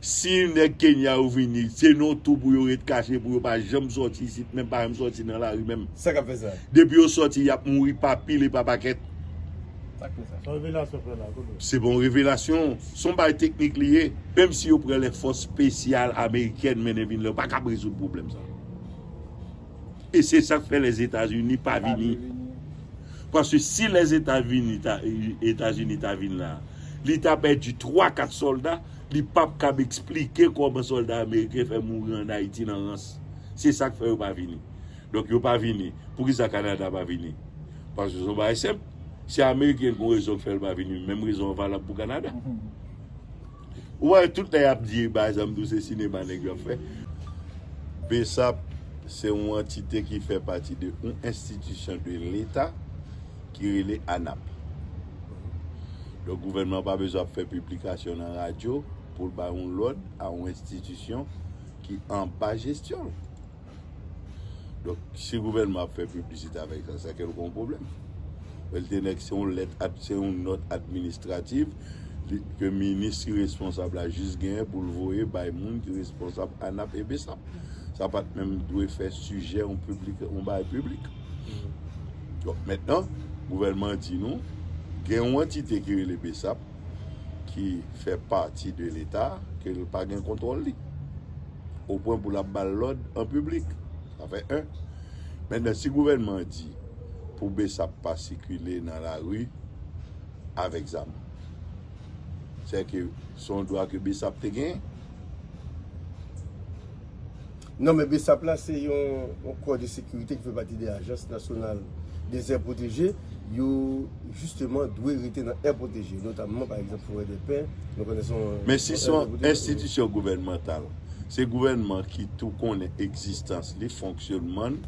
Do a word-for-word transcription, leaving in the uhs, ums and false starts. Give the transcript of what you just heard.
Si nèg Kenya yo vini, se nan tou pou yo ret kache, pou yo pa janm sòti isit, menm pa janm sòti nan lari menm. Sa k ap fè sa? Depi yo sòti, y ap mouri pa pil e pa pakèt. Sa k fè sa? Sa revelasyon frè la, kote? Se bon revelasyon. Se yon bagay teknik li ye. Menm si yo pran lè fòs espesyal amerikèn mennen vin la, yo pa kab rezoud pwoblèm sa. E se sa k fè Lèzetazini pa vini. Paske si Lèzetazini ta, Etazini ta vin la, li ta pèdi twa kat sòlda, li p ap kab eksplike kòman sòlda ameriken fè mouri ann Ayiti nan rans. Se sa k fè yo pa vini. Donk yo pa vini. Poukisa Kanada pa vini? Paske se yon bagay senp. Si Ameriken gen yon rezon k fè l pa vini, menm rezon an valab pou Kanada. Ou wè, tout lè y ap di, pa egzanp, tou se sinema nèg yo ap fè. BSAP se yon antite ki fè pati de yon enstitisyon de Leta ki rele ANAP. Donk, gouvènman pa bezwen ap fè piblikasyon nan radyo pou l bay yon lòd a yon enstitisyon ki anba jesyon l. Donk, si gouvènman ap fè piblisite avèk sa, sa ke l gen yon pwoblèm. L te nèk se yon lèt, se yon nòt administrativ ke minis ki responsab la jis genyen pou l voye bay moun ki responsab ANAP e BSAP. Sa pa t menm dwe fè sijè yon piblik, yon bagay piblik. Donk, mentnan, gouvènman di nou, gen yon antite ki rele BSAP, ki fè pati de Leta, ke l pa gen kontwòl li. O pwen pou l ap ba l lòd an piblik. Sa fè en. Mentnan, si gouvènman an di pou BSAP pa sikile nan lari avèk zam, se ke se yon dwa ke BSAP te genyen. Non, men BSAP la, se yon, yon kò de sekirite ki fè pati de Ajans Nasyonal des Aires Protégées. Yo, jisteman, dwe rete nan air protégé, notamman, pa egzanp, Forêt des Pins. Nou konnen se yon... Men si se yon enstitisyon gouvènmantal, se gouvènman ki tou konnen egzistans li, fonksyonman l,